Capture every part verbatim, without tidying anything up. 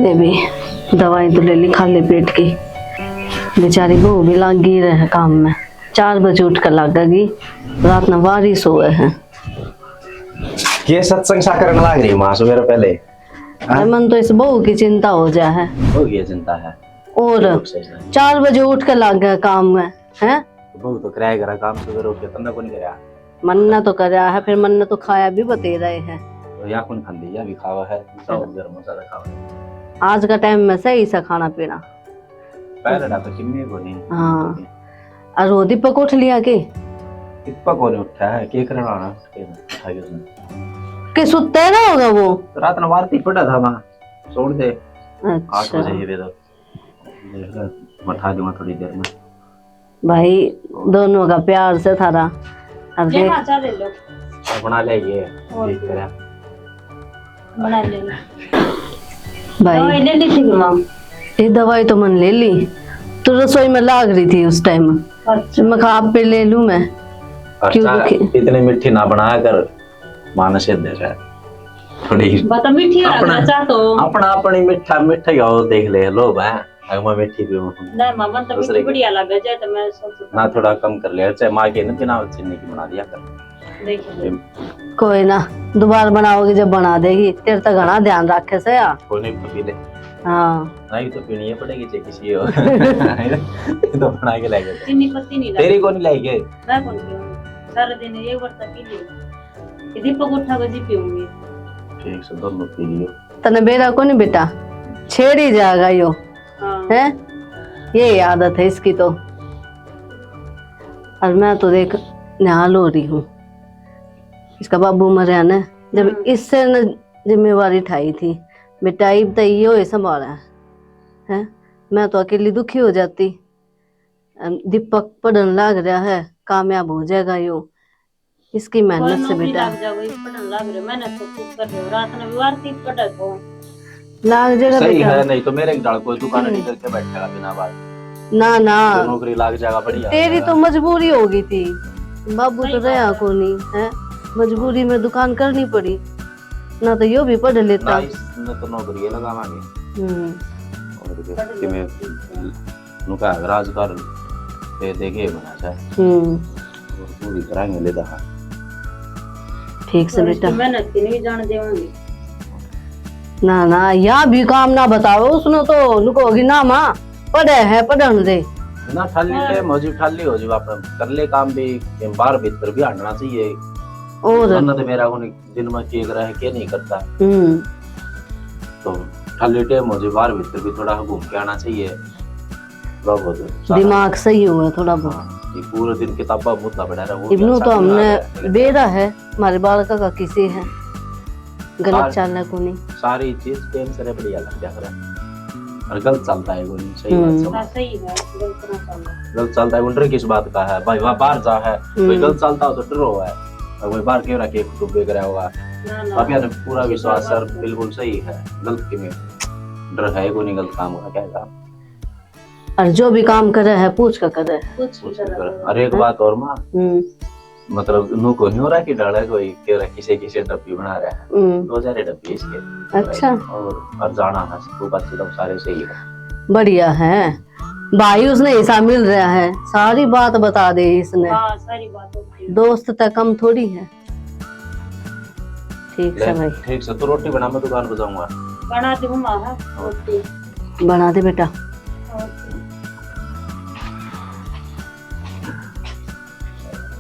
ये भी दवाई तो ले ली खाली पेट की। बेचारी बहू भी लागी रहे काम में, चार बजे उठ कर लागेगी, रात में बारह सोए है। ये सत्संग सा करने लाग रही माँ सवेरे पहले। हाँ? मन तो इस बहू की चिंता हो जा है। हो गया चिंता है। और बिल्कुल सही है। चार बजे उठ के लाग गया काम में, हैं? बहू तो कराया करा काम सवेरे उठ के, तन्ने को नहीं कराया। मन ने तो कराया है, फिर मन ने तो खाया भी बतेरा है। तो या कौन खांदी, या भी खावा है, सब घर में सारा खावा है। आज का टाइम में सही सा खाना पीना। पहले ना तो किन्नी को नहीं। हाँ। और वो दीपक उठ लिया के? दीपक को नहीं उठा है, के करना आना उठ के उठा के उसने। के सुत्ता है ना होगा वो? तो रात में वार्ती पड़ा था वहाँ, छोड़ दे। आठ अच्छा। बजे ये दे दो। देख ले, बैठा दूंगा थोड़ी देर में। भाई, दोनों का प्यार से थारा। अब ले देख माँ, चाय ले लो। और बना ले ये, और देख कर। बना ले लो। भाई, दवाई ले ली थी माँ? ये दवाई तो मन ले ली, तू रसोई में लाग रही थी उस टाइम। अच्छा। मैं कहा आप पे ले लूं मैं। क्यों अच्छा, दुखी? इतनी मीठी ना बनाया कर, मानस दे रहा है थोड़ी। बता मीठी अपना- लग चाह तो। अपना अपनी मीठा मीठा ही और देख ले लो भाई। अब मैं मीठी पीऊँ। नहीं माँ, मन तो दूसरे मीठी की। बढ़िया लगे जाए तो मैं सोच ना थोड़ा कम कर लिया, चाहे माँ के ना बिना चीनी की बना दिया कर। देख ले। कोई ना, दोबारा बनाओगी जब बना देगी। तेरे तो घना ध्यान रखे से यार। कोई नहीं, पी ले। हाँ। नहीं तो पीनी है पड़ेगी, चाहे किसी हो। ये तो बना के लाएगा। चीनी पत्ती नहीं लगी। तेरी को नहीं लाएगी। मैं कौन पीऊंगी? सारा दिन एक बार तो पी लियो। ये दीपक उठा के जी पीऊंगी। ठीक से दोनों पी लियो। तने बेरा को नहीं बेटा, छेड़ ही जाएगा यो। हाँ। है, ये आदत है इसकी तो। और मैं तो देख निहाल हो रही हूँ। इसका बाबू मरया ने जब हम्म। इससे न जिम्मेवारी उठाई थी, बेटा इब तो यो ही संभाला है, हैं? मैं तो अकेली दुखी हो जाती। अम, दीपक पढ़न लाग रहा है, कामयाब हो जाएगा यो, इसकी कोई मेहनत से नौकरी बेटा। लग जाओ, ये पढ़न लाग रहे, मेहनत तो खूब कर रहे हो, रात में भी वार्ती पढ़े को। लाग जाएगा सही बेटा। है, नहीं तो मेरे एक डाल कोई दुकान हम्म। नहीं करके बैठेगा बिना बात। ना ना, तो नौकरी लाग जाएगा बढ़िया। तेरी तो मजबूरी हो गई थी, बाबू सही तो बात रहा है। को नहीं है, मजबूरी में दुकान करनी पड़ी, ना तो यो भी पढ़ ना लेता। इसने तो नौकरी ये लगावांगे। हम्म। और फिर कि मैं नुका राज कर पे देखे बना था। हम्म। और पूरी करांगे ले दहा। ठीक से और बेटा। इसकी मेहनत की नहीं जान देवांगे। ना ना, या भी काम ना बताओ, उसने तो लुकोगी ना माँ, पढ़े है, पढ़न दे। ना ठाली हाँ। टेम हो जी, ठाली हो जी, अपन कर ले काम भी, बाहर भीतर भी हटना चाहिए। और मन तो मेरा उन्हें दिन में के करे है, के नहीं करता, हम्म। तो ठाली टेम हो जी, बाहर भीतर भी थोड़ा घूम के आना चाहिए। थोड़ा बहुत सारा। दिमाग सही हुआ थोड़ा बहुत। हाँ, ये पूरे दिन किताबा मुद्दा पड़ा रहा, वो भी इबनू अच्छा तो नहीं हमने लग रहा है। बेरा है, हमारे बालक का किसे है, गलत और- चालना को नहीं। सारी चीज टेम से बढ़िया लग जा करे। और गलत चलता है कोई, सही बात हम्म। समझ। हाँ, सही है, गलत ना चलो। गलत चलता है, वो डर किस बात का है भाई? वहाँ बाहर जा है, कोई हम्म। गलत चलता हो तो डरो है। और कोई बाहर क्यों रखे, डुबे करे हुआ। ना, ना। बापिया ने पूरा विश्वास सर, बात है। बिल्कुल सही है, गलत किमें डर है कोई नहीं गलत काम का, क्या काम। और जो भी काम करे है, पूछ कर करे। कुछ कुछ नहीं नहीं करा। कर। और एक बात और माँ, हम्म। मतलब नू को नहीं हो रहा कि डाला कोई के रहा, किसे किसे डब्बी बना रहा है। हम्म। दो हजार डब्बी इसके। अच्छा। और, और जाना है, वो बात एकदम सारे सही है। बढ़िया है भाई, उसने हिस्सा मिल रहा है, सारी बात बता दे इसने। हाँ, सारी बात होती है। दोस्त तक कम थोड़ी है। ठीक से ले, भाई। ठीक से, तू रोटी बना, मैं दुकान पे जाऊंगा। बना दूँ माँ, हाँ, रोटी। बना दे बेटा। और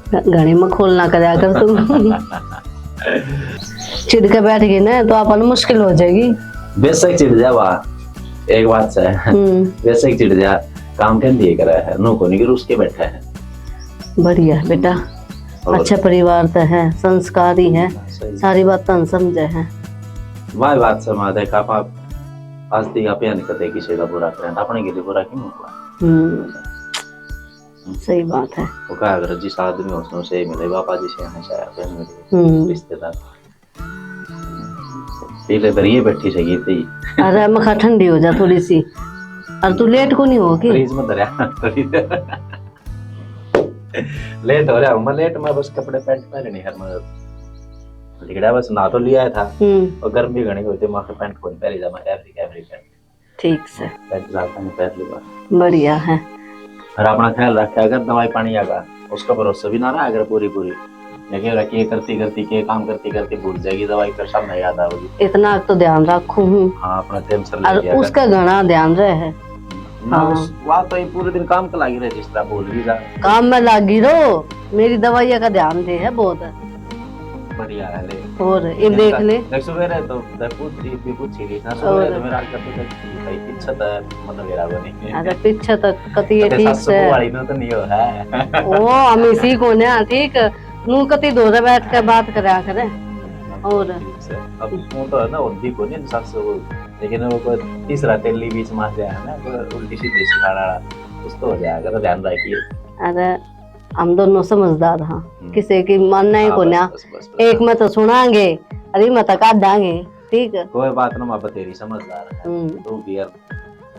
घ-, घणी में खोलना करया कर तू। चिढ़ के बैठ गई ना तो अपन मुश्किल हो जाएगी। बेशक चिढ़ जावा, एक बात से, हम्म। बेशक चिढ़ जा, काम के लिए करे है, नू को नहीं कि रूस के बैठा है। बढ़िया बेटा, और अच्छा परिवार तो है, संस्कारी है, सही। सारी बात समझे है। वाह बात से माँ, देख आप, आप आज तक आप यहाँ नहीं करते किसी का बुरा करें, अपने के लिए बुरा क्यों हुआ? हम्म, सही बात है। वो कहा अगर जिस आदमी हो उसमें से मिले, बाबा जी से यहाँ से आया, बहन मिले, हम्म। रिश्तेदार। पहले फिर ये बैठी सही थी। अरे मखा ठंडी हो जा थोड़ी सी, और तू लेट को नहीं हो कि? फ्रिज में धरया थोड़ी देर। लेट हो रहा हूँ मैं, लेट में बस कपड़े पैंट पहने नहीं हर मैं लिगड़ा बस नहा तो लिया था। हम्म। और गर्मी घणी होती, मैं पैंट कोनी पहनी जा, मैं एवरी एवरी पैंट। ठीक से। पैदल जाता हूँ, पैदल ही बस। बढ़िया है। और अपना ख्याल रखा, अगर दवाई पानी आगा, उसका भरोसा भी ना रहा अगर पूरी पूरी। लेकिन रखिए, करती करती के काम करती करती भूल जाएगी दवाई, फिर सामने याद आओगी। इतना तो ध्यान रखूं हूँ। हाँ, अपना टाइम सर और ले लिया कर। उसका घना ध्यान रहे है। ना हाँ। उस, वहाँ तो ये पूरे दिन काम के लागी रहे, जिस तरह भूल भी जा। काम में लागी रहो, मेरी दवाइयाँ का ध्यान दे है बहुत। बढ़िया है ले। और ये देख ले। देख, सवेरे तो मैं पूछ, ये भी पूछी रही था, सवेरे और तो मेरा आगे तो देख, भाई, पीछे तो मतलब मेरा वो नहीं। अरे, पीछे तो कती ये कते ठीक सास से। वाली ना तो नहीं हो है। ओ, हम इसी को ना, ठीक। नू कती धोरे बैठ के बात करया करे। और ठीक से। अब वो तो है ना, होती को नहीं सास वो, लेकिन वो कोई तीसरा तेली बीच में आ जाए ना, तो उल्टी सीधी सिखाना वाला, कुछ तो हो जाएगा, तो ध्यान रखिए। अरे, हम दोनों समझदार हाँ, हम्म। किसी की मानना ही हाँ, को बस, ना। बस, बस, बस, एक हाँ। में तो सुनांगे, अरे में तो काट दांगे, ठीक है? कोई बात ना, माँ बतेरी समझदार है। हम्म। तू भी यार,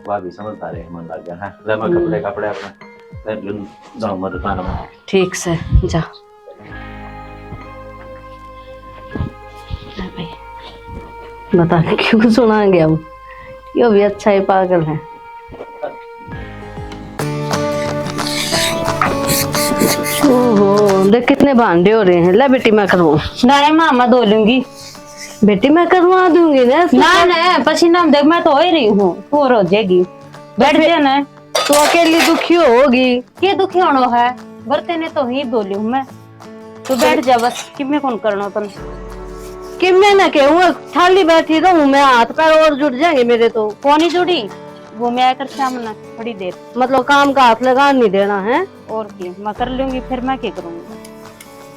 भाभी समझदार है, मन लग गया है। ले मैं हम्म। कपड़े, कपड़े अपने पहन लूं, जाऊं मैं दुकान में। ठीक से, जा। बता क्यों सुनांगे हम, यो भी अच्छा है, पागल है। ओहो, देख कितने भांडे हो रहे हैं। ले बेटी, मैं करवाऊं। नहीं माँ, मैं धो लूंगी। बेटी, मैं करवा दूंगी ना। ना, ना, पसीना में देख, मैं तो हो ही रही हूँ, तू और हो जाएगी। बैठ जा ना। तू अकेली दुखी होगी। के दुखी होना है? बर्तन ने तो ही धो लूं मैं। तू बैठ जा बस, किमे कौन करना अपन। किमे ना कहूँ, खाली बैठी रहूं मैं, हाथ पैर और जुड़ जाएंगे मेरे तो। कौन ही जुड़ी? वो मैं आकर शाम ना थोड़ी देर। मतलब काम का हाथ लगा नहीं देना है? और की, मैं कर लूंगी, फिर मैं क्या करूंगी?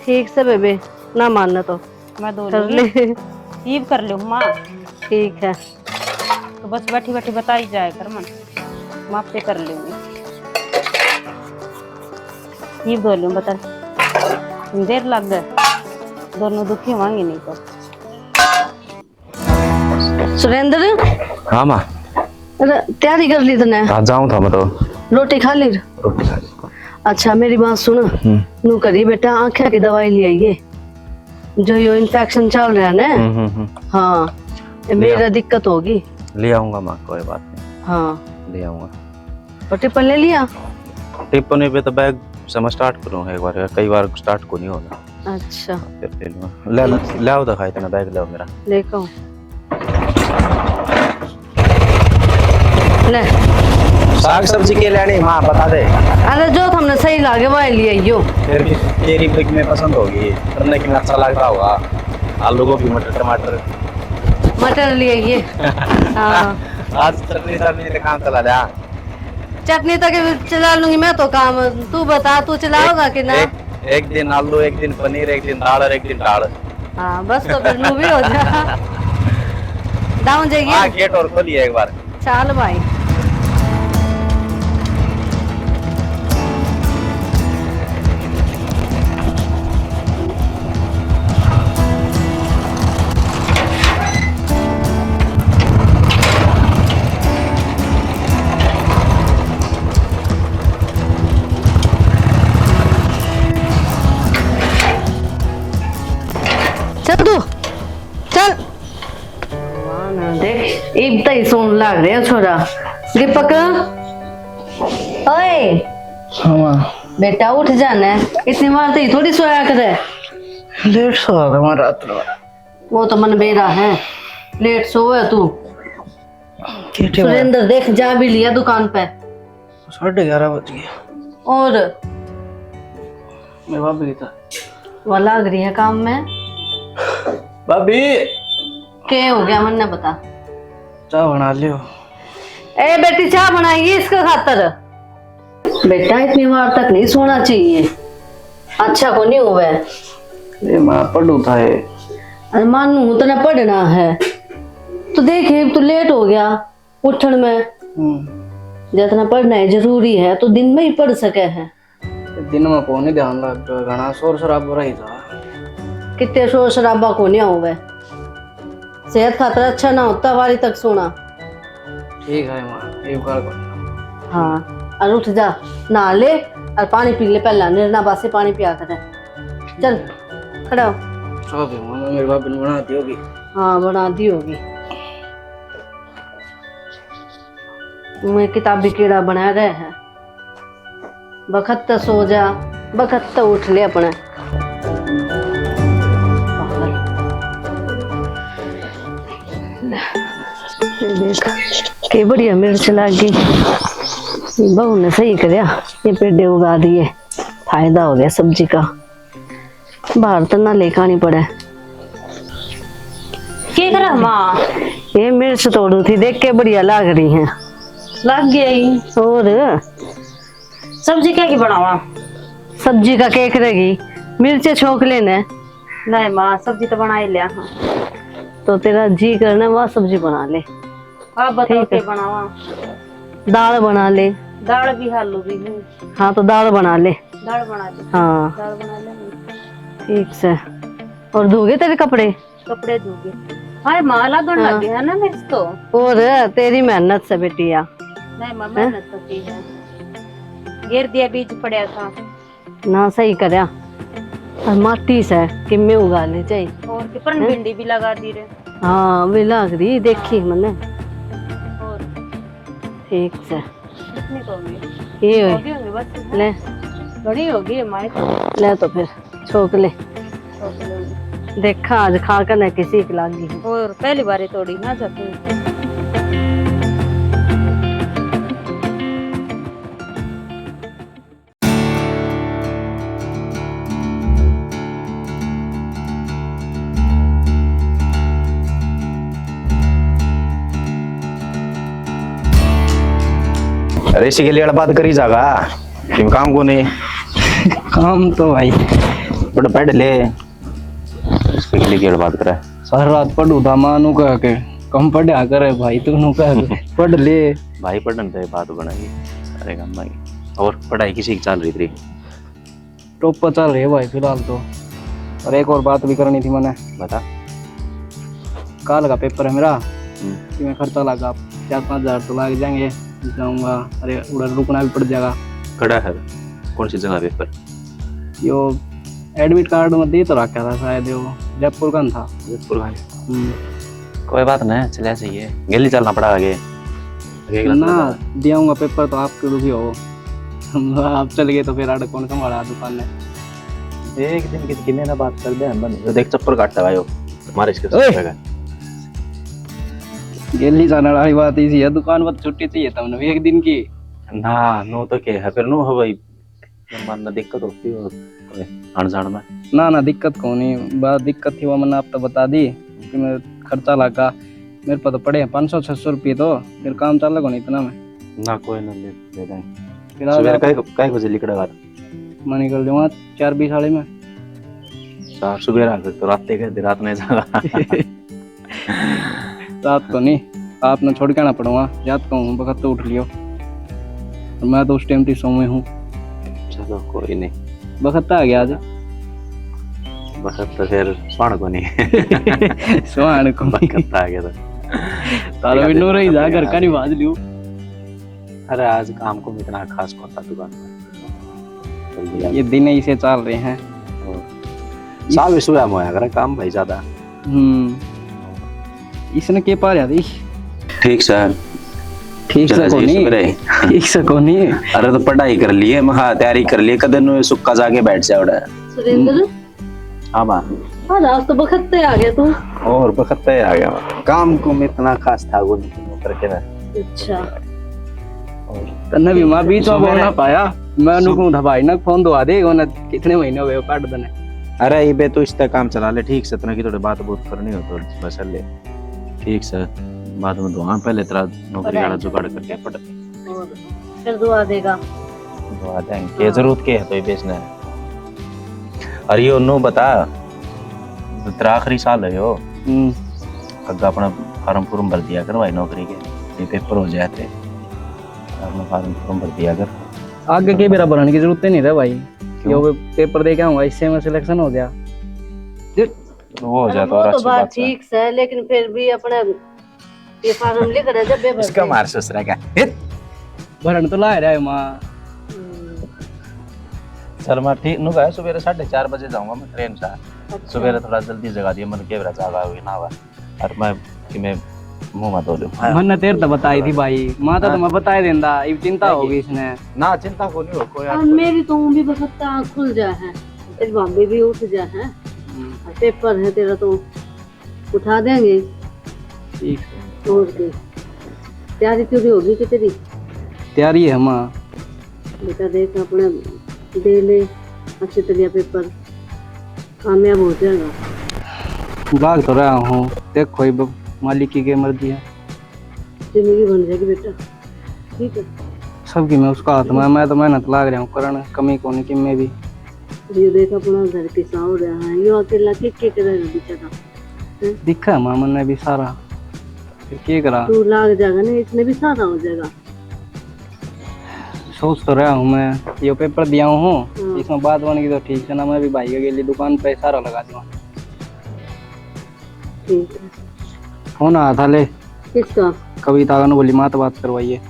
ठीक से बेबे, ना मानना तो मैं धो कर लूंगी। ले। ईब कर लूं माँ। ठीक है। तो बस बैठी बैठी बताई जाए कर मन, मापे कर लूंगी। ईब धो लूं, बता। देर लग गए, दोनों दुखी होंगे नहीं तो। सुरेंद्र। हाँ माँ। अरे, तैयारी कर ली तने? हाँ, जाऊँ था मैं तो। रोटी खा ली? रोटी खा ली। अच्छा, मेरी बात सुन। हम्म। नू करी बेटा, आँखें की दवाई ले आइए, जो यो इन्फेक्शन चल रहा है ना। हम्म, हम्म, हम्म। हाँ, ये ले मेरा आ-, दिक्कत होगी। ले आऊंगा माँ, कोई बात नहीं। हाँ। ले आऊंगा। और टिफिन ले लिया? टिफिन पे तो बैग से मैं स्टार्ट करूँ एक बार, कई बार स्टार्ट को नहीं होता। अच्छा। फिर ले लूँगा। ले, ले आओ, दिखाई इतना बैग ले आओ मेरा। लेके आओ। ले। साग सब्जी के लेने माँ बता दे। अरे जो थमने सही लागे वही ले आइयो। फिर भी तेरी पिक में पसंद होगी, करने की अच्छा लगता होगा। आलू, गोभी, मटर, टमाटर। मटर ले आइए। हाँ। आज चटनी चटनी तो काम चला लिया। चटनी तक चला लूंगी मैं तो काम। तू बता, तू चलाओगा एक, कि ना? एक, एक दिन आलू, एक दिन पनीर, एक दिन दाल और एक दिन दाल। हाँ, बस तो फिर नू भी हो जा। डाउन जाइए। हाँ, गेट और खोलिए एक बार। चाल भाई। चल तू, चल। भगवान, देख, इब तई सोन लाग रहे हो छोरा। दीपक, ओए। हाँ, माँ। बेटा, उठ जाना है, इतनी बार तो ही थोड़ी सोया करे। लेट सोया था मैं रात में। वो तो मन बेरा है, लेट सोवे तू। के टे सुरेंद्र, देख, जा भी लिया दुकान पे। साढ़े ग्यारह बज गए। और मेरे भाभी की तो वो लाग रही है काम में। भाभी। के हो गया, मन्ने बता। चाय बना लियो। ए बेटी, चाय बनाइए इसके खातर। बेटा, इतनी बार तक नहीं सोना चाहिए, अच्छा को नहीं होवे। ए माँ, पढ़ू था ये। अरे मानू, तने पढ़ना है तो देख, तू लेट हो गया उठण में। हम्म। जितना पढ़ना है जरूरी है तो दिन में ही पढ़ सके है। दिन में को नहीं ध्यान लग गया, घना शोर शराबा रही था। कितने शोर शराबा को नहीं होवे, सेहत खातर अच्छा ना होता, वारी तक सोना। ठीक है माँ, ये बार को। हाँ, और उठ जा, नहा ले और पानी पी ले पहला, निरना बासे पानी पिया कर। चल, खड़ा हो। सो भी माँ, मेरी भाभी ने बना दी होगी। हाँ, बना दी होगी। मैं किताबी कीड़ा बना रहे हैं। बखत तो सो जा, बखत तो उठ ले अपने। ये देख, के बढ़िया मिर्च लाग गई। बहू ने सही करया, ये पेडे उगा दिए, फायदा हो गया सब्जी का। बाहर तो ना लेके आनी पड़े। के करा माँ? ये मिर्च तोड़ू थी, देख के बढ़िया लाग रही है। लाग गई। और सब्जी क्या की बनावा? सब्जी का के करेगी, मिर्चे छोक लेने। नहीं माँ, सब्जी तो बना ही लिया। हाँ, तो तेरा जी करना, वह सब्जी बना ले। आप बताओ, ठीक है। के बनावा? दाल बना ले। दाल भी, आलू भी है। हाँ, तो दाल बना ले। दाल बना ले। हाँ। दाल बना ले। ठीक से। और धोगे तेरे कपड़े? कपड़े धोगे। हाय माँ, लागण हाँ। लग गया ना मेरे तो। और तेरी मेहनत से बेटिया। नहीं माँ, हैं? मेहनत तो की है। गिर दिया, बीज पड़ा था। ना, सही करया। और माटी से किम्मे उगा ले चाहिए। और के, पर हैं? भिंडी भी लगा दी रे। हाँ, वे लाग रही, देखी हाँ। मैंने। और? ठीक से। कितनी तो होगी? ये हो। होगी, होगी, बस। ले। बड़ी होगी हमारी तो। ले तो फिर, छोक ले। छोक ले। देखा, आज खा कर ना किसी की लागी। और पहली बार ही तोड़ी ना जाती। अरे, इसी के लिए बात करी जागा, क्यों काम को नहीं? काम तो भाई बड़ा पढ़ ले, इसके लिए बात करे। सारी रात पढ़ू था माँ, नू कह के, कम पढ़ा करे भाई, तू नू कह के, पढ़ ले। भाई पढ़न ते बात बनाई, अरे काम भाई। और पढ़ाई किसी की चल रही तेरी? टॉप पर चल रही है भाई फिलहाल तो। और एक और बात भी करनी थी मैंने। बता। काल का पेपर है मेरा, हम्म। कि मैं खर्चा लगा, चार पाँच हजार तो लग जाएंगे, जाऊंगा, अरे उधर रुकना भी पड़ जाएगा। कड़ा है, कौन सी जगह पेपर? यो एडमिट कार्ड में दे तो रखा था शायद, यो जयपुर का था। जयपुर का। हम्म। कोई बात नहीं, चले जाइए, गेली चलना पड़ा आगे। आगे ना, चलना। दियाऊंगा पेपर तो आपके दुखी हो। आप चल गए तो फिर आड़े कौन संभाला दुकान ने? एक दिन की किन्ने ना बात कर दे हम बंद। तो देख चप्पल काटता भाई, मारे इसके ओए! गेली जाने वाली बात इसी है, दुकान पर छुट्टी चाहिए तुमने एक दिन की। ना, नो तो क्या है फिर, नो हो भाई, मन में दिक्कत होती हो आने जाने में? ना, ना, दिक्कत को नहीं। बात दिक्कत थी, वो मैंने आप तो बता दी कि मैं खर्चा लगा, मेरे पे तो पड़े हैं पाँच सौ छः सौ रुपये, तो फिर काम चल को नहीं इतना में। ना, कोई ना, ले, ले देंगे। फिर आ सवेरे जाओ। कै, कै बजे निकलेगा? मैं निकल जाऊँगा चार बीस वाले में। चार सवेरे आ, फिर तो रात के, रात नहीं जागा। रात तो नहीं, आपने छोड़ के आना पड़ूंगा, रात को हूँ, बखत तो उठ लियो। और मैं तो उस टाइम थी सो में हूँ। चलो, कोई नहीं। बखत आ गया आज। बखत तो फिर सुहान को नहीं। सुहान को नहीं। बखत आ गया था। तारो भी नूर ही जा, घर का नहीं बाज लियो। अरे, आज काम को इतना खास कोता दुकान पर। ये दिन ऐसे चल रहे हैं। हाँ। साल भी सुबह में होया करे काम भाई ज्यादा। हम्म। इसने के पा रहा थी? ठीक सै। ठीक सै चला जी, कोनी। शुक्र है। ठीक सै कोनी। अरे तो पढ़ाई कर लिए, मैं हाँ, तैयारी कर लिए, कदे नु सुक्का जाके बैठ जा उड़ा। सुरेंद्र? हम्म। हाँ माँ। आज, आज तो बखत पे आ गया तू। और बखत पे आ गया माँ। काम को मैं इतना खास था वो नहीं करके ना। अच्छा। और तन्ने भी माँ बीच में सुबह बोलना पाया। मैं सु- उनको था भाई ना फोन दवा दे, उन्हें कितने महीने हुए काट देने। अरे इबे तो इसका काम चला ले ठीक से, इतना की थोड़ी बात बहुत करनी हो तो बस ले। ठीक से, बाद में दुआ पहले तेरा नौकरी वाला जुगाड़ करके पढ़। और फिर दुआ देगा। दुआ देंगे। के हाँ। जरूरत के है तो ये बेचना है। अरे यो नो बता, तेरा आखिरी साल है यो। हम्म। अगर अपना फॉर्म फॉर्म भर दिया कर भाई नौकरी के, ये पेपर हो जाए थे। अपना फॉर्म फॉर्म भर दिया कर। आगे के मेरा भरने की जरूरत ही नहीं रहे भाई। क्यों? यो पेपर दे के आऊंगा, इससे मैं सिलेक्शन हो गया। वो हो अरे जाता वो और तो अच्छी बात बात है। ठीक से, लेकिन फिर भी अपने ये फार्म लिख रहे जब बे भर इसका दे। मार ससुरा का। हित। भरण तो ला रहा है माँ। हम्म। चल माँ ठीक, नु कहा सुबह साढ़े चार बजे जाऊंगा मैं ट्रेन से। अच्छा। सुबह थोड़ा जल्दी जगा दिया, मन के बेरा जागा हुई ना हुआ। और मैं कि मैं मुंह मत बोलो। हाँ। मन्ने तेरे तो बताई थी भाई, माता तो हाँ। मैं बताई देंदा, इब चिंता हो गई इसने। ना, चिंता को नहीं हो, कोई अब आपको मेरी तो ऊँ भी बखत आँख खुल जा है, तेरी भाभी भी उठ जा है। हम्म। और पेपर है तेरा तो उठा देंगे। ठीक है। और क्या? तैयारी पूरी होगी कि तेरी? तैयारी है माँ। बेटा देख, अपने दे ले अच्छे तरिया पेपर, कामयाब हो जाएगा। भाग तो रहा हूँ, देखो इब मालिक की के मर्जी है। जिंदगी बन जाएगी बेटा, ठीक है। सबकी मैं उसका हाथ में, मैं तो मेहनत लाग रहा हूँ करण, कमी कोनी कि मैं भी। ये देख, अपना घर किसा हो रहा है, यो अकेला के के करेगा बेचारा, हैं? दिखा है माँ मन्ने भी सारा, फिर के करा? तू लाग जाएगा ना, इसने भी सारा हो जाएगा। सोच तो रहा हूँ मैं, यो पेपर दिया हूँ, हम्म। इसमें बात बन गई तो ठीक है ना, मैं भी भाई के लिए दुकान पे सारा लगा दूंगा। ठीक है। फोन आया था ले। किसका? कविता का, बोली माँ तो बात करवाइए।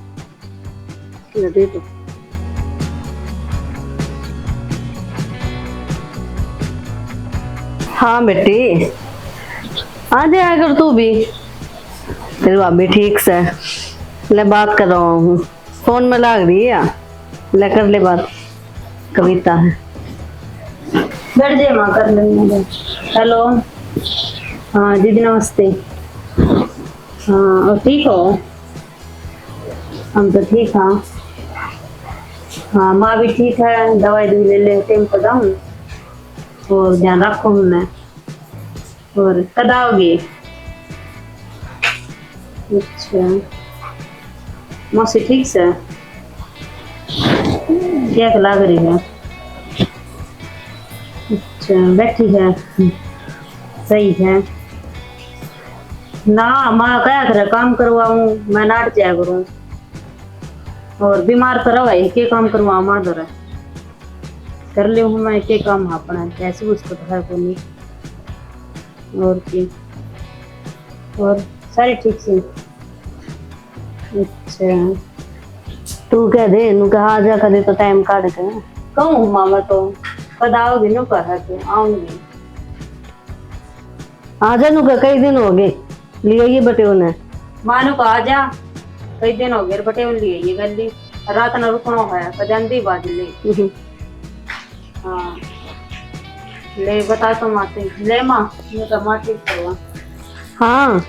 ले दे तो। हाँ बेटी, आ जाया कर तू भी। तेरी भाभी ठीक से, ले बात कर रहा हूँ। फोन में लाग रही है, ले कर ले बात। कविता है। बैठ जाए माँ, कर लेंगे। हेलो, हाँ दीदी नमस्ते। हाँ, और ठीक हो? हम तो ठीक हाँ। हाँ, माँ भी ठीक है, दवाई दवाई ले ले टाइम पर जाऊँ, और ध्यान रखूँ मैं। और कद आओगे? अच्छा, मौसी ठीक से? क्या लाग रही है? अच्छा, बैठी है, सही है ना। माँ कहा करे काम करवाऊँ, मैं नाट जाया करूँ। और बीमार तो रहा है, के काम करवा माँ धोरे? कर ले हूँ मैं के काम अपना, ऐसे उसको तो है को नहीं। और की, और सारे ठीक से। अच्छा, तू कह दे, नु कहा आ जा कदे तो टाइम काढ़ के। कहूँ माँ मैं तो, कद आओगी? नु कहा तो आऊंगी। आ जा, नु कह, कई दिन हो गए, ले आइए बटेवन। माँ नु कहा आ जा, कई दिन हो गए बटेवन ले आइए गली, रात ना रुकना है, तो जल्दी बाज ले। हम्म। हाँ। ले बता तो माँ से। ले माँ, ये तो माँ ठीक करवा। हाँ।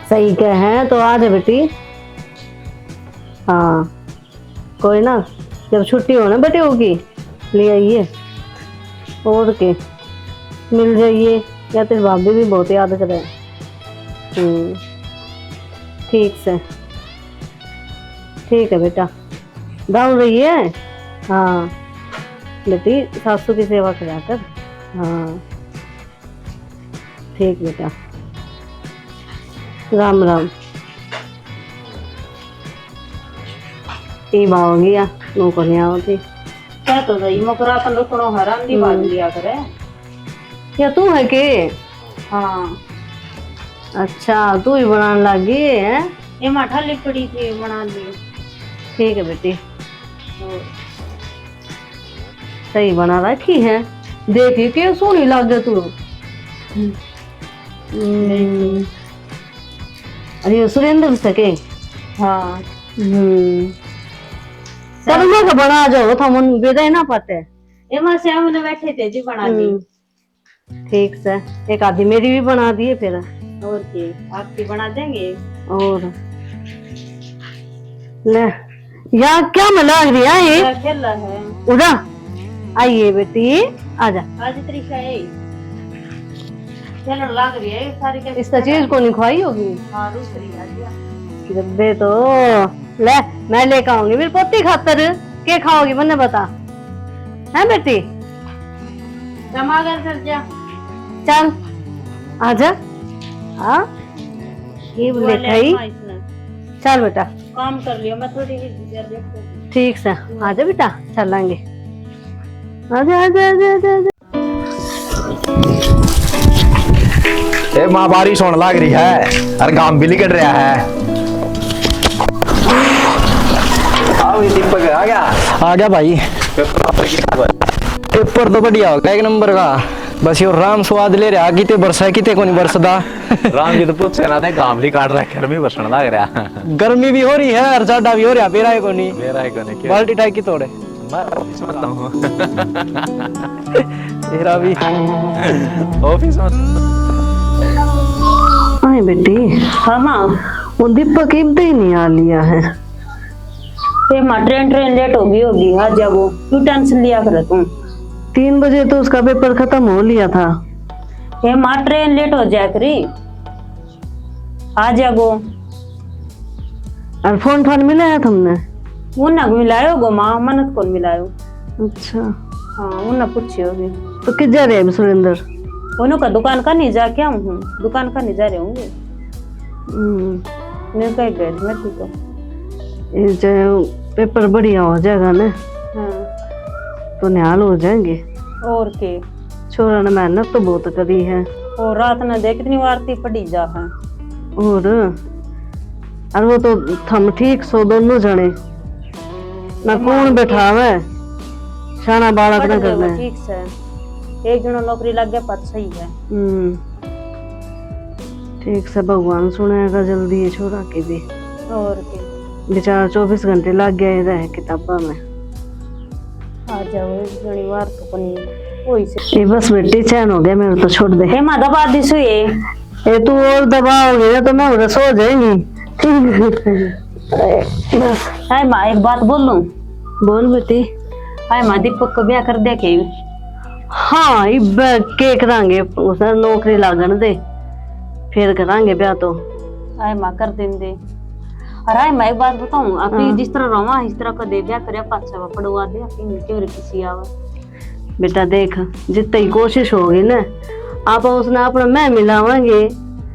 सही कह है तो आ जा बेटी। हाँ। कोई ना, जब छुट्टी हो ना बेटी होगी, ले आइए। और के, मिल जाइए। या तेरी भाभी भी बहुत याद करे। हम्म। ठीक से। ठीक है बेटा। गाँव रही है? हाँ। बेटी, सासू की सेवा करा कर। हाँ। ठीक बेटा। राम राम। ई बाव गया, नो को नहीं आवती। क्या तो भाई, मकरा तो लुटनो हराम दी बात हम्म। लिया करे। या तू है के? हाँ। अच्छा, तू ही बनाने लग गई है? ये माँ ठाली पड़ी थी, बना ली। ठीक है बेटी। और सही बना रखी है। देख, ये क्या सोहनी लागे तू। हम्म। अरे, ये सुरेंद्र सके? हाँ। हम्म। चलो, मैं तो बना जाओ, था मन बेदा ही ना पाते। ए माँ, श्याम ने बैठे थे जी, बना ली। हम्म। ठीक से, एक आधी मेरी भी बना दिए फिर। और के, आपकी बना देंगे। और ले, या क्या में लाग रही है ये? क्या खेला है? उड़ा, आइए बेटी, आजा। आज त्रिशा है, खेलन लाग रही है सारी के। इसका चीज को नहीं खवाई होगी। हाँ, रूस रही है। जब्बे तो ले, मैं लेकर आऊंगी मेरी पोती खातर। के खाओगी, मन्ने बता। हैं बेटी? जमा कर, कर जा। चल, आजा। हाँ, ये वो ले ले खाई। हाँ, इसने। चल बेटा। काम कर लियो, मैं थोड़ी ही देर देखूँ। ठीक से, आजा बेटा, चलेंगे। आजा, आजा, आजा, आजा, आजा। ए माँ, बारिश होने लाग रही है और घाम भी निकल रहा है। आओ, ये दीपक आ गया। आ गया भाई। पेपर, पेपर तो बढ़िया होगा, एक नंबर का। बस यो राम स्वाद ले रहा, किते बरसा, किते कोनी बरसदा। राम जी तो पूछे ना थे, घाम भी काट रहा, गर्मी बरसण लाग रहा। गर्मी भी हो रही है और जाडा भी हो रहा, बेरा है कोनी। बेरा है कोनी, क्या? बाल्टी टाइप की तोड़े। मैं ऑफिस में था हूँ। तेरा भी। ऑफिस में। आए बेटी। हाँ माँ। वो दीपक इब तक ही नहीं आ लिया है। ए माँ, ट्रेन, ट्रेन लेट होगी, होगी, आ जागो, क्यों टेंशन लिया करे तू? तीन बजे तो उसका पेपर खत्म हो लिया था। ए माँ, ट्रेन लेट हो जाया करी, आ जागो। और फोन फान मिलाया तुमने? उन्हें मिलायो गो माँ, मन्ने तो कौन मिलायो। अच्छा। हाँ, उन्हें पूछी होगी। तो किस जा रहे हैं अभी सुरेंद्र? उन्हों का दुकान का नहीं जा, क्या हूँ, दुकान का नहीं जा रहे होंगे। हम्म। मैं कह गए थे, मैं ठीक हूँ। ये जो पेपर बढ़िया हो जाएगा ना, हाँ। तो निहाल हो जाएंगे। और के? छोरा ने मेहनत तो बहुत करी है। और रात ने देख कितनी आरती पढ़ी जा है। और, और वो तो थम ठीक सो दोनों जने, ना कौन बैठावे, शाना बालक ना करना। ठीक से, एक जनो नौकरी लग गया, पर सही है। हम्म। ठीक से भगवान सुनेगा जल्दी ये छोरा की भी। और के? बेचारा चौबीस घंटे लग गया ये रह किताबा में। आ जाओ, घणी बार तो कोनी होई से। ये बस बेटी, चैन हो गया मेरे तो, छोड़ दे। हे माँ, दबा दी सुई। ए, तू और दबाओगे ना तो मैं उधर सो जाएंगी। हाय माँ, एक बात बोलूं? बोल बेटी। हाय माँ, दीपक को ब्याह कर दे के? हाँ, इब के करांगे, उसने नौकरी लागण दे, फिर करांगे ब्याह तो। हाय माँ, कर दें दे। और हाय माँ, एक बात बताऊं, आप हाँ। जिस तरह रवा, इस तरह का दे ब्याह करे, पाछा पड़वा दे, आप क्यों किसी आवा। बेटा देख, जितनी कोशिश होगी ना, आप उसने अपने में मिलावांगे।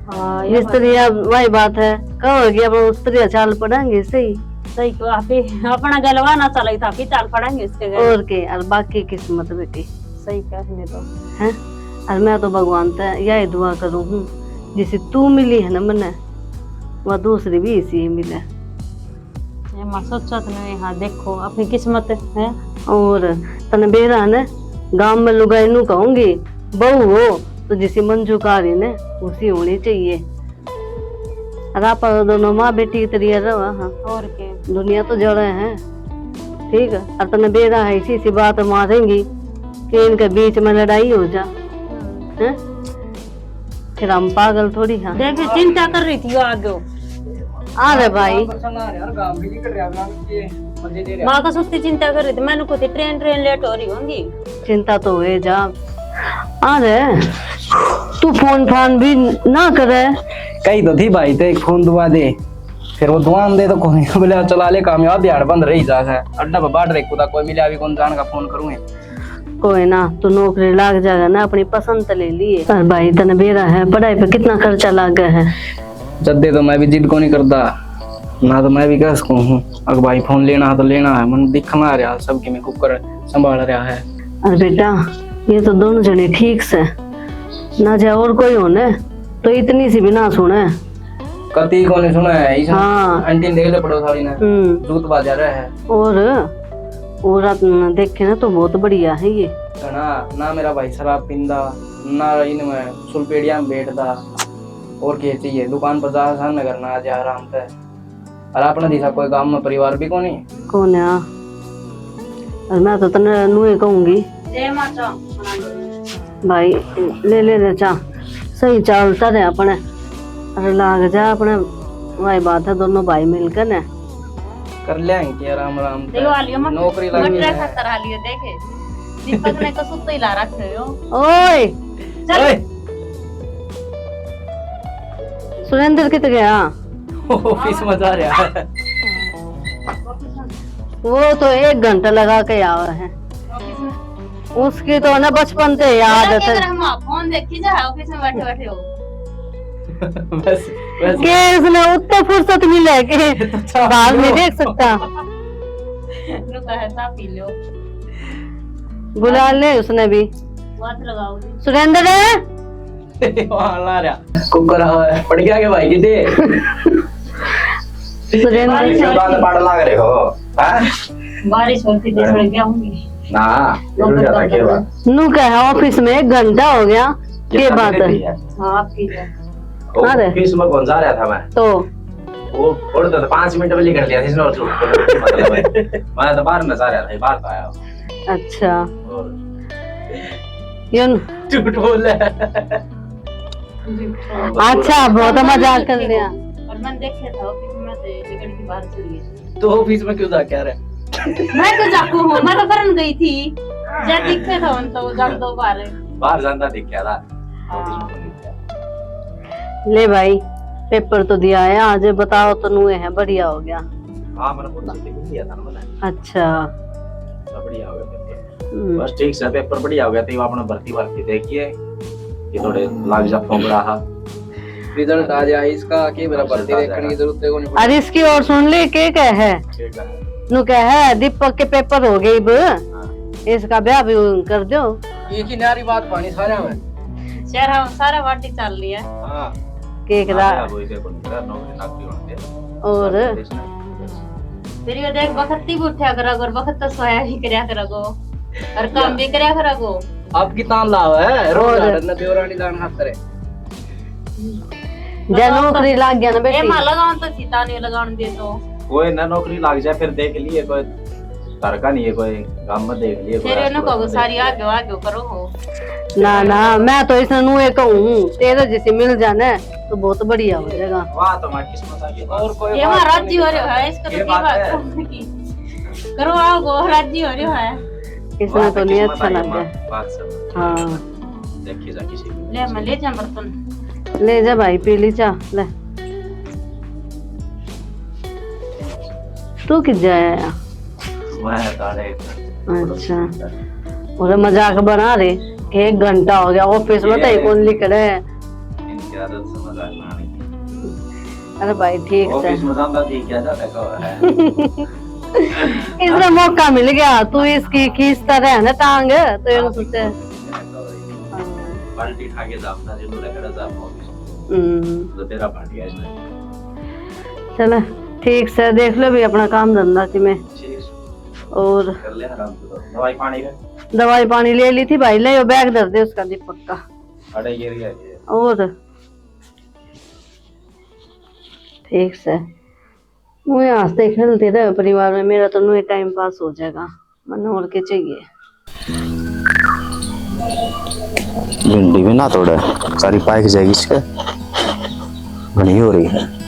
हाँ, ये जिस बात तरह आप, वही बात है, कहोगे, अपन उस तरह चाल पड़ांगे। सही। सही कहो आप ही। अपना गलवा ना चले तो आप ही चाल पड़ांगे इसके गल। और के, और बाकी किस्मत बेटी। सही कहने तो। हैं? और मैं तो भगवान ते यही दुआ करूँ हूँ, जिसे तू मिली है ना मन्ने, वह दूसरी भी इसी ही मिले। ए माँ, सोचा तो नहीं, हाँ, देखो, अपनी किस्मत है। और तने बेरा ने गांव में लुगाई नू कहूंगी, बहू हो तो जिसी मंजू कारी ने उसी होनी चाहिए। और आप दोनों माँ बेटी की तरह रहो, हाँ। और के? दुनिया तो जड़े है, ठीक है। और तने बेरा है, इसी सी बात मारेंगी कि इनके बीच में लड़ाई हो जा, हम्म। हैं? फिर हम पागल थोड़ी हाँ। देख, चिंता कर रही थी वो आगे। आ रे भाई। माँ का सुस्ती चिंता कर रही थी, मैंने खुद ही ट्रेन, ट्रेन लेट हो रही होंगी। चिंता तो हुए जा। आ रे, तू फोन फान भी ना करे। कही तो थी भाई, ते एक फोन दुआ दे। फिर वो दुआ दे तो कोई बोले, चला ले काम, यार दिहाड़ बंद रही जा है, अड्डा पे बाट रही कुदा, कोई मिले अभी कौन जान का फोन करूँगे। कोई ना, तू नौकरी लाग जाएगा ना, अपनी पसंद तो ले लिए। पर भाई, तने बेरा है, पढ़ाई पे कितना खर्चा लाग गया है। जद्दे तो मैं भी जिद को नहीं करता, ना तो मैं भी कह सकूँ हूँ। अगर भाई फोन लेना है तो लेना है, मन दिखना आ रहा सबके में कुकर संभाल रहा है। अरे बेटा, ये तो दोनों जने ठीक से, ना जाए और कोई होने तो इतनी सी भी ना सुने। कती को नहीं सुना है इस हाँ। आंटी ने देख ले पड़ोस वाली ने, हम्म। जूत बाजा रहा है। और, और रात में देखे ना तो बहुत बढ़िया है ये। घना ना मेरा भाई शराब पींदा, ना इनमें सुलपेड़िया में बैठदा, और क्या चाहिए? दुकान पर जा, सामने घर ना आ जा आराम से। और अपने जैसा कोई गांव में परिवार भी कोनी। कौन है? और मैं तो तने नुए कहूंगी। जय माता। भाई, ले ले ले चा, सही चालता रहे अपने। अरे लाग जा अपने, वही बात है, दोनों भाई मिलकर ने कर लिया है क्या राम राम ते। देखो, आ लियो मट-, नौकरी लग गई मटरा है। खतर आ लियो, देखे। दीपक ने कसूर तो हिला रखे हो। ओए! चल। ओए! सुरेंद्र कित गया? ऑफिस में जा रहा है। वो तो एक घंटा लगा के आवा है। उसकी तो ना बचपन से ही आदत है। फोन देखी जा, ऑफिस में बैठे बैठे हो। बस, बस। के उसने उत्ते फुर्सत मिले के तो बाहर नहीं देख सकता। रुका है, चा पी लो। बुला ले उसने भी। हाथ लगाओ जी। सुरेंद्र। वहाँ ला रहा। कुकर आवे, पड़ गया के भाई किते? सुरेंद्र। बारिश के बाद पड़ लाग रहे हो, हाँ? बारिश होती तो सड़ गया हूँ। ना, जरूर जाता, के बात? नू कह, ऑफिस में एक घंटा हो गया, ये के बात है? हाँ, आपकी है। वो अरे। ऑफिस में कौन जा रहा था मैं? तो? वो थोड़ी देर, पाँच मिनट में निकल लिया था इसने, और झूठ बोलने का मतलब है। मैं तो बाहर में जा रहा था, ये बाहर तो आया। अच्छा। और? ये न- झूठ बोल रहा है। अच्छा, बहुत मजाक कर लिया। और मैंने देखे था ऑफिस में तो ये लड़की बाहर चली गई। तो ऑफिस में क्यों जा क्या रहा? मैं तो जाकू हूँ, मैं तो करन गई थी। जा दिखे था उन तो जान दो बार। बाहर जाता दिख गया था। हाँ। ऑफिस में तो नहीं था। ले भाई, पेपर तो दिया है आज, बताओ तो नू है बढ़िया हो गया। हाँ, मैंने बहुत जल्दी लिख लिया था ना मैंने। अच्छा। तो बढ़िया हो गया पेपर। हम्म। बस ठीक से पेपर बढ़िया हो गया, तो ये आपने भर्ती भर्ती देखिए कि थोड़े लाग जा फोकड़ा हा। रिजल्ट आ जाए इसका, के मेरा भर्ती देखने की जरूरत है कोनी। अरे इसकी और सुन ले, के कह है? के कह है? नु कह है, दीपक के पेपर हो गए इब, हाँ। इसका ब्याह भी कर दो। एक ही न्यारी बात पानी सारा में। शहर हम सारा वाटी चल रही है। हाँ। के हाँ, करा? अब इधर कोनी करा, नौकरी नाकरी होने दे। और? सारे देश में। फिर ये देख, बखत ही उठा करा कर, बखत तो सोया ही करया करा को, और काम भी करया करा को। आपकी तान लाव है, रोज और? लड़न देवरानी लान हाथ करे। जा नौकरी लाग गया ना बेटी। ए, मां लगाउन तो सीता नहीं लगाउन दे तो। कोई ना नौकरी लाग जाए, फिर देख लिए कोई घर का नहीं है, कोई गांव में देख लिए, कोई फिर आस इन्हें पड़ोस कहो में सारी देख लिए। आगे आगे करो हो। ना, ना, मैं तो इसने नू एक कहूँ, तेरे जैसे मिल जाने तो बहुत बढ़िया हो जाएगा। वाह, तो मैं किस्मत आ गई। और कोई ये बात वहाँ तो राजी नहीं हो रहा है, इसका तो ये की बात बात है। करने की? करो, आओ, वो राजी हो रहा है। इसमें वाह, तो नहीं किस्मत अच्छा आ गई, लग रहा। माँ, बात सब। हाँ। देखिए जा किसी को। ले, मैं ले जा बर्तन। ले जा भाई, पी ली चाह, ले। तू कित जाया? मैं तारे। अच्छा। और मजाक बना रहे, एक घंटा हो गया ऑफिस में, तो ये कौन लिख रहे हैं? इनकी आदत से मजाक बनाने की। अरे भाई, ठीक से। ऑफिस में जाता ठीक है, जाता कब है? इसने मौका मिल गया, तू इसकी खींचता रहे ना टांग, तो ये हाँ, सोचे। बिल्कुल। हाँ। बाल्टी उठा के जाता, जो लकड़ा जाता ऑफिस में। हम्म। तो तेरा फट गया इसने। चले, ठीक से देख लो भी अपना काम धंधा कि मैं। ठीक। और कर ले आराम से, तो दवाई पानी का? दवाई पानी ले ली थी भाई, ले यो बैग धर दे उसका दीपक का। अरे ये रही है ये। और ठीक से। मुझे हंसते खेलते रहे परिवार में, मेरा तो नुए टाइम पास हो जाएगा, मन्ने और के चाहिए। भिंडी भी ना तोड़े, सारी पाक जाएगी इसके, घनी हो रही है।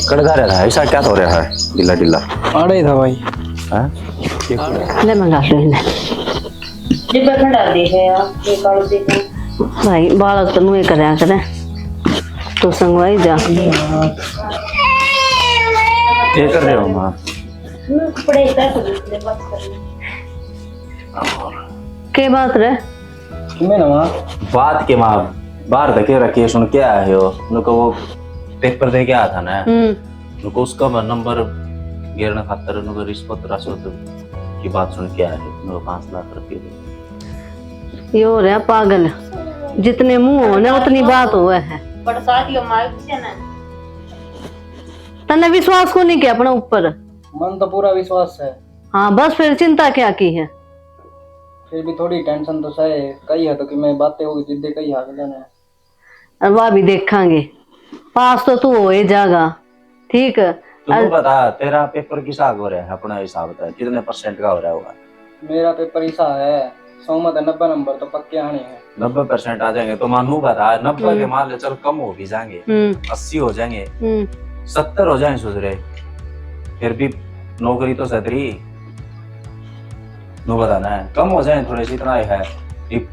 कड़का रहा है, ऐसा क्या हो रहा है, ढीला ढीला? आड़े ही था भाई। हैं? ले मंगा लो इन्हें। डिब्बा ठंडा देखे यार, ये काल देखे। भाई, बालक तो मुँह करया करे, तो संगवाई जा। ये कर रहे हो माँ? हम्म, कपड़े इधर से दूसरे पास कर ले। के बात रे? मैं ना माँ। बात के माँ, बाहर धके रखिए, सुन के आए हो? उनको वो पेपर दे के आया था ना। हम्म। उनको उसका मैं नंबर गिरने खातर उनको रिश्वत, रिश्वत की बात सुन के आया है। उनको पाँच लाख रुपये दे। ये हो रहा पागल, जितने मुंह हो ना उतनी बात हुआ है। बड़का दियो मार से ना। तन्ने विश्वास को नहीं किया अपने ऊपर? मन तो पूरा विश्वास है। हाँ, बस फिर चिंता क्या की है? फिर भी थोड़ी टेंशन तो सही है, कही है तो कि मैं बातें होगी जिद्दे कही है अगले ने। अब वह भी देखांगे, पास तो तू हो ही जागा, ठीक है? तू अल- बता, तेरा पेपर किसा हो रहा है अपना हिसाब से, कितने परसेंट का हो रहा होगा? मेरा पेपर इसा है, सौ में तो नब्बे नंबर तो पक्के आने हैं। नब्बे परसेंट आ जाएंगे तो मानू बता, नब्बे के हम्म। मान ले, चल कम हो भी जाएंगे, हम्म। अस्सी हो जाएंगे, हम्म। सत्तर हो जाएंगे सुधरे, फिर भी नौकरी तो सतरी। नो बता ना, कम हो जाए थोड़े से, इतना ही है। एक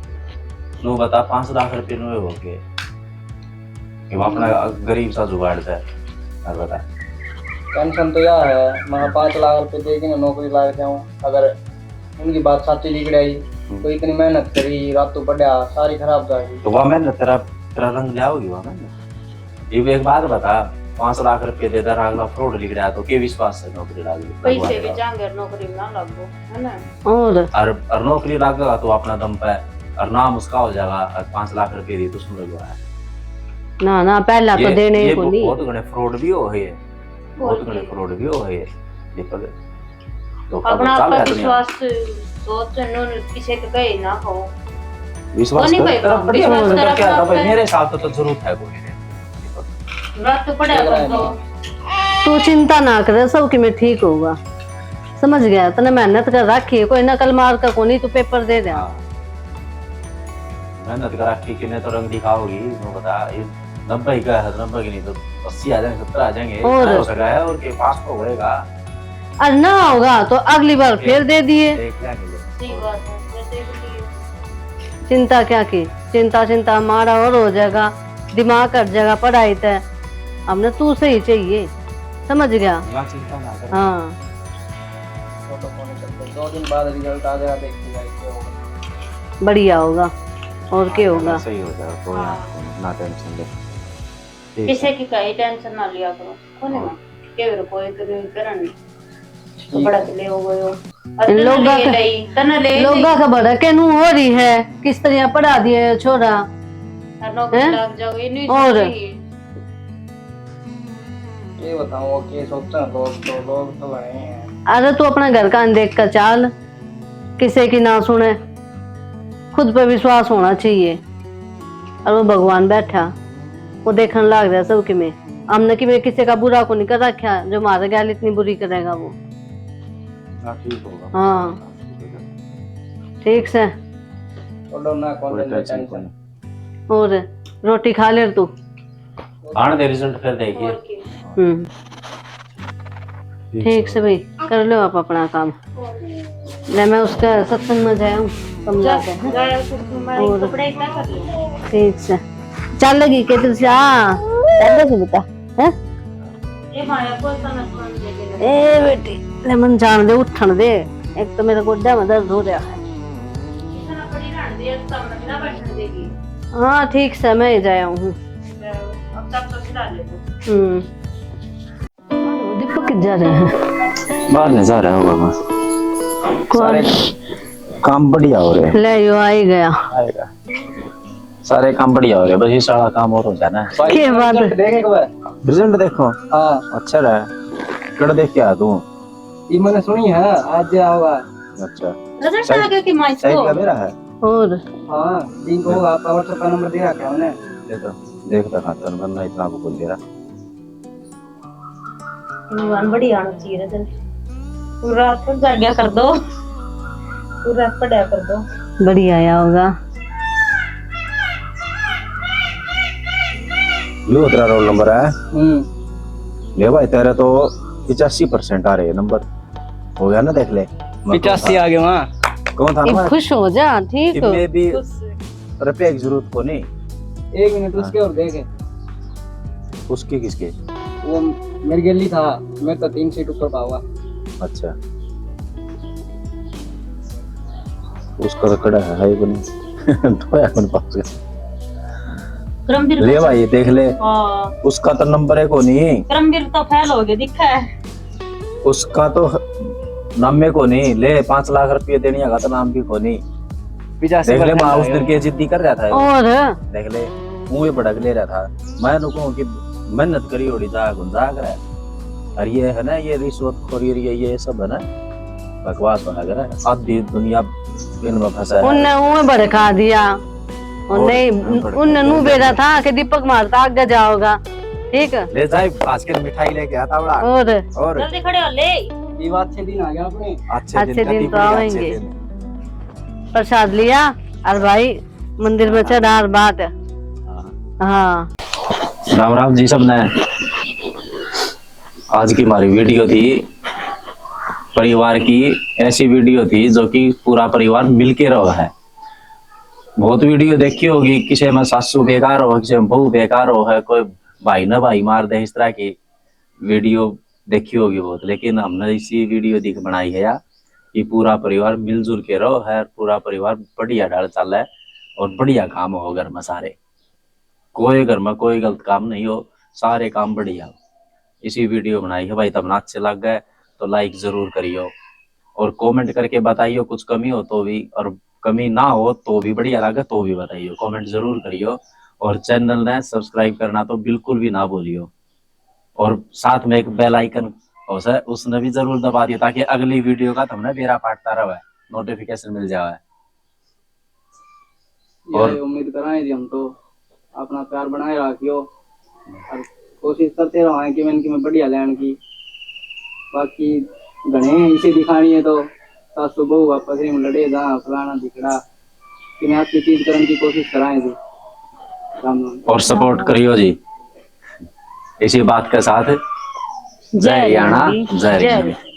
नो बता, पाँच लाख रुपये नो हो गए। ये अपना गरीब सा जुगाड़ है, यार बता। टेंशन तो यह है, मैं पाँच लाख रुपये दे के ना नौकरी लाग जाऊँ, अगर उनकी बात सच्ची निकल आई, हम्म। तो इतनी मेहनत करी, रातों पढ़ा, सारी खराब जाएगी। तो वह मेहनत तेरा, तेरा रंग ले आओगी वह मेहनत? ये भी एक बात बता, पाँच लाख रुपये दे दे, अगला फ्रॉड लिख रहा है, तो के विश्वास से नौकरी लाग गई? पैसे भी जाएंगे, नौकरी ना लागो, है ना? और और नौकरी लागेगा तो अपना दम पे, और नाम उसका हो जाएगा, और पाँच लाख रुपये दी तो सुन लो है। ना ना, पहला तो देने ही कोनी। बहुत घणे फ्रॉड भी हो है, बहुत घणे फ्रॉड भी हो है। दीपक, अपना आप का विश्वास सोच, किसी के कहे ना हो। विश्वास नहीं भाई, विश्वास कर क्या था भाई? मेरे साथ तो जरूरत है कोई नहीं। रात तो पड़ा कर दो। तू चिंता ना करे, सब कि मैं ठीक होगा। समझ गया, तने मेहनत कर रखी है, कोई नकल मार का कोनी, तू पेपर दे दे। हाँ। मेहनत कर रखी, किने तो रंग दिखाओगी, वो बता। ये नब्बे का है, नब्बे की नहीं तो अस्सी आ जाएंगे, सत्तर आ जाएंगे। और हो सका है, और के पास तो होएगा। और ना होगा तो अगली बार फिर दे दिए। देख लेंगे। सही बात है, फिर देख लिए। चिंता क्या की, चिंता चिंता मारा और हो जाएगा, दिमाग हट जाएगा पढ़ाई ते। हमने तू सही चाहिए, समझ गया? ना चिंता ना कर। हाँ। दो दिन बाद रिजल्ट आ जाएगा, देखते हैं क्या होगा। बढ़िया होगा, और क्या होगा? सही हो जाएगा, कोई ना टेंशन ले। किसी की कहीं टेंशन ना लिया करो, कोने ना केवल कोई करो करण। तो बड़ा ले हो गयो। लोगा का बड़ा कहनू हो रही है, किस तरह पढ़ा दिए छोरा। और ये बताओ, के सोचा लोग तो, लोग तो बने हैं। अरे तू अपना घर का देख कर चाल, किसी की ना सुने, खुद पे विश्वास होना चाहिए। और वो भगवान बैठा, वो देखने लाग रहा सब किमें। हमने किमें किसी का बुरा को नहीं कर रखा, जो मारे गैल इतनी बुरी करेगा वो। हाँ, ठीक होगा। हाँ। ठीक से। और रोटी खा ले तू। आने दे रिजल्ट फिर देखिए। हम्म। ठीक से भाई, कर लो आप अपना काम। ले, मैं उसका सत्संग में जाया हूँ, समझा के। ठीक से। चल लगी के तुझे, हाँ, चल लगी बेटा, हैं? ए बेटी, ले मन जान दे, उठन दे। एक तो मेरा गोड्डा में दर्द हो रहा है। हाँ, ठीक से, मैं ही जाया हूँ। हम्म। दीपक किधर जा रहे हैं? बाहर नहीं जा रहा होगा। कौन? सारे काम बढ़िया हो रहे हैं। ले, यो आ ही गया। आएगा। सारे काम बढ़िया हो रहे हैं, बस ये सारा काम और हो जाना है। के बात है? देख एक बार। रिजल्ट देखो। हाँ। अच्छा रहा। कड़ देख के आ तू। ये मैंने सुनी है, आज आओगा। अच्छा। रिजल्ट आ गया कि माइक को? मेरा है। और? हाँ, दिन को आपका WhatsApp का नंबर दे रखा है उन्हें। देखो, देखता खातर बनना इतना आपको बोल दे रहा। भगवान बढ़िया आना चाहिए रिजल्ट। पूरा रात तक जाग्या कर दो, पूरा रात पढ़ा कर दो। बढ़िया आया होगा। यो तेरा रोल नंबर है। हम्म। ले भाई, तेरे तो पचासी परसेंट आ रहे हैं नंबर। हो गया ना, देख ले। पचासी आ गए वहाँ। कौन था ना? खुश हो जा, ठीक हो। इतने भी रुपए की जरूरत को नहीं। एक मिनट, हाँ। उसके और देखे। उसके किसके? वो मेरी गली था, मैं तो तीन सीट ऊपर पावा। अच्छा। उसका तो कड़ा है, है ही कोनी। धोया कोनी पास। करमवीर ले भाई, देख ले। हाँ। उसका तो नंबर है कोनी। करमवीर तो फेल हो गया, दिखा है। उसका तो ह-, नामे कोनी। ले, पाँच लाख रुपये देने का तो नाम भी कोनी। देख ले, माँ उस दिन के जिद्दी कर रहा था। और? देख ले, मुँह भड़क ले रहा था। मैं तो कहूँ कि मेहनत करी होड़ी जा, गुंजा करे। और ये है ना, ये रिश्वतखोरी, ये, ये सब है ना, बकवास बना करे। आधी दुनिया इनमें फंसा है। उनने मुँह भड़का दिया। और नहीं, उनने नू बेरा था कि दीपक मारता आगे जाओगा, ठीक है? ले जाए, आज के मिठाई लेके आता बड़ा। और? और? जल्दी खड़े हो, ले। ये बात अच्छे दिन आ गया अपने। अच्छे दिन तो आवेंगे। प्रसाद लिया और भाई मंदिर में चढ़ा और बात। हाँ। राम राम जी सबने। आज की हमारी वीडियो थी परिवार की, ऐसी वीडियो थी जो कि पूरा परिवार मिलके रहो है। बहुत वीडियो देखी होगी, किसी में सासू बेकार हो, किसी में बहू बेकार हो है, कोई भाई ना भाई मार दे, इस तरह की वीडियो देखी होगी बहुत, लेकिन हमने इसी वीडियो दिख बनाई है यार कि पूरा परिवार मिलजुल के रहो है, पूरा परिवार बढ़िया ढाल चाले और बढ़िया काम हो घर में सारे, कोई घर में कोई गलत काम नहीं हो, सारे काम बढ़िया हो। इसी वीडियो बनाई है भाई, तमने अच्छे लग गए तो लाइक जरूर करियो और कमेंट करके बताइयो, कुछ कमी हो तो भी, और कमी ना हो तो भी, बढ़िया लगे तो भी बताइयो, कमेंट जरूर करियो। और चैनल ने सब्सक्राइब करना तो बिल्कुल भी ना भूलियो, और साथ में एक बेल आइकन हो सै, उसने भी जरूर दबा दियो, ताकि अगली वीडियो का तुमने बेरा पाटता रहे, नोटिफिकेशन मिल जावे। और यही उम्मीद कराएं जी हम तो, अपना प्यार बनाए रखियो और कोशिश करते रहो कि मैं, कि मैं बढ़िया लेने की। बाकी घणे इसे दिखानी है तो सासू बहू आपस में लड़े जा, फलाना धिकड़ा, कि मैं आपकी चीज करने की कोशिश कराएं जी। राम राम। और सपोर्ट करियो जी इसी बात के साथ। जय हरियाणा, हिंद, जय जय हरियाणा।